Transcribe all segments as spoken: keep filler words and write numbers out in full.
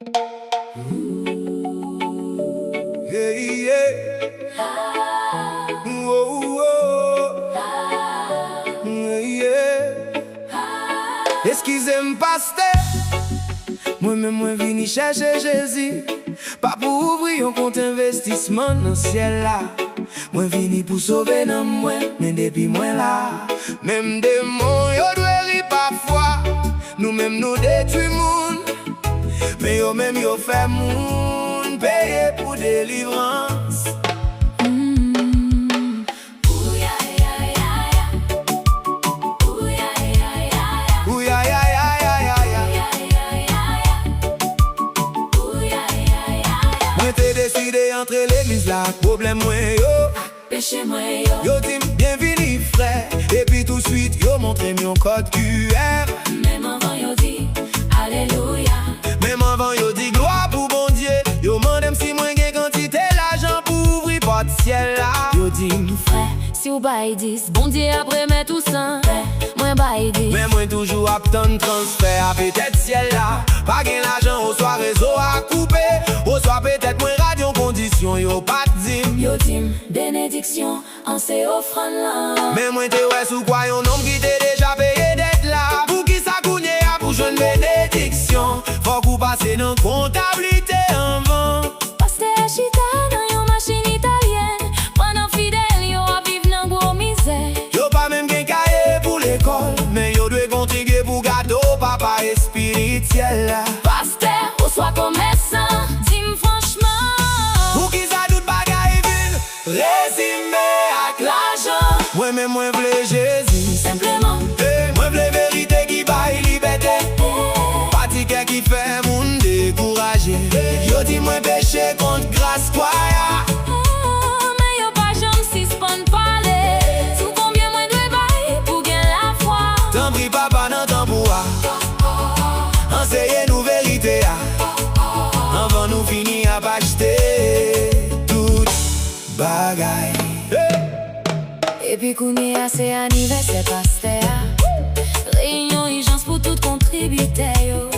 Yeah, yeah. Oh, oh. Yeah, yeah. Eskize m, pastè. Mwen menm, mwen vini chèche Jezi. Pa pou ouvri yon kont envestisman nan syèl la. Mwen vini pou sove nanm mwen, men depi mwen la. Menm demon yo dwe ri pafwa. Nou menm nou detwi moun. Men yo menm yo fè moun peye pou delivrans. Mm. Mwen te deside antre legliz la ak pwoblèm mwen yo. Peche mwen yo. Yo di m, "Byenvini, frè." Epi touswit, yo montre m yon kòd Q R. Menm anvan yo di, "Alelouya." Menm anvan yo di, "Glwa pou Bondye." Yo mande m si mwen gen kantite lajan pou ouvri pòt syèl la. Yo di m, "Frè, si w bay dis, Bondye ap remèt ou san." Frè, mwen bay dis. Men mwen toujou ap tann transfè a, petèt syèl la pa gen lajan, oswa rezo a koupe, oswa petèt mwen rate yon kondisyon yo pa t di m. Yo di m, "Benediksyon an se ofrann lan." Men mwen te wè sou kwa yon nonm ki te deja peye dèt la. Poukisa kounye a pou jwenn benediksyon, fòk ou pase nan kontablite anvan? Pastè a chita nan yon machin italyèn, pandan fidèl yo ap viv nan gwo mizè. Yo pa menm gen kaye pou lekòl, men yo dwe kontribye pou gato papa espirityèl la. Pastè oswa komèsan, di m franchman. Poukisa tout bagay vin rezime ak lajan? Mwen menm mwen vle Jezi. Senpleman. Hey, mwen vle verite ki bay libète. Hey. Pa tikè ki fè moun dekouraje. Hey. Yo di mwen peche kont gras kwa a. Oh, men yo pa janm sispann pale sou konbyen mwen dwe bay pou gen lafwa. Tanpri, papa, nan tan pou a. Anseye nou verite a anvan nou fini ap achte tout bagay. Hey! Epi kounye a se anivèsè pastè a. Reyinyon ijans pou tout kontribitè yo.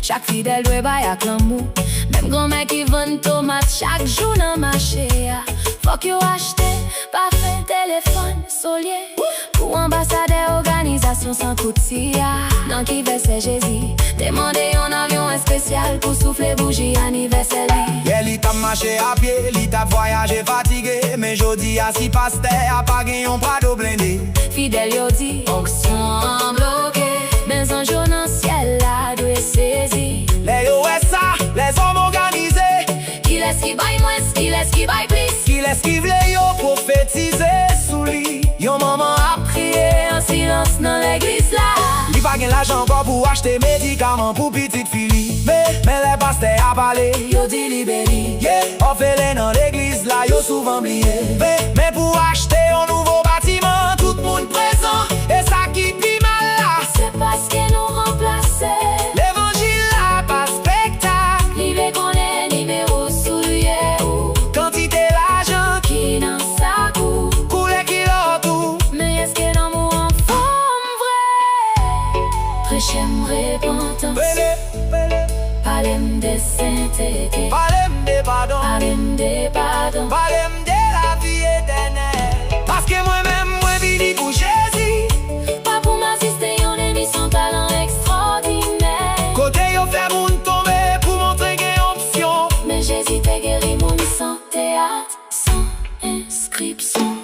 Chak fidèl dwe bay ak lanmou. Menm granmè ki vann tomat chak jou nan mache a. Fòk yo achte pafen, telefòn, solye. Pou anbasadè òganizasyon san kouti a. Nan ki vèsè Jezi te mande yon avyon espesyal pou soufle bouji anivèsè li? Yè li t ap mache a pye, li t ap vwayaje fatige, men jodi a si pastè a pa gen yon Prado blende. Fidèl yo di, onksyon an bloke, men zanj yo nan syèl la dwe sezi. Lè yo wè sa, lèzòm òganize. Kilès ki bay mwens? Kilès ki bay plis? Kilès ki vle yo pwofetize sou li? Yon manman ap kriye an silans nan legliz la. Li pa gen lajan ankò pou achte medikaman pou pitit fi li. Men, men lè pastè a pale, yo di li beni. Yeah, òfelen nan legliz la, yo souvan bliye. Men, men pou achte yon nouvo batiman, tout moun prezan. E sa ki pi mal la, se paske nou ranplase levanjil la pa spektak. Li vle konnen nimewo soulyè ou, kantite lajan ki nan sak ou, koulè kilòt ou. Men èske nanm ou anfòm vre? Preche m repantans. Pale, pale. Pale m de sentete. Pale m de padon. Pale m de padon. Pale m de lavi etènèl. Paske mwen menm, mwen vini pou Jezi. Pa pou m asiste yon emisyon talan ekstwòdinè. Kote yo fè moun tonbe pou montre gen opsyon. Men Jezi te geri moun san teyat, san enskripsyon.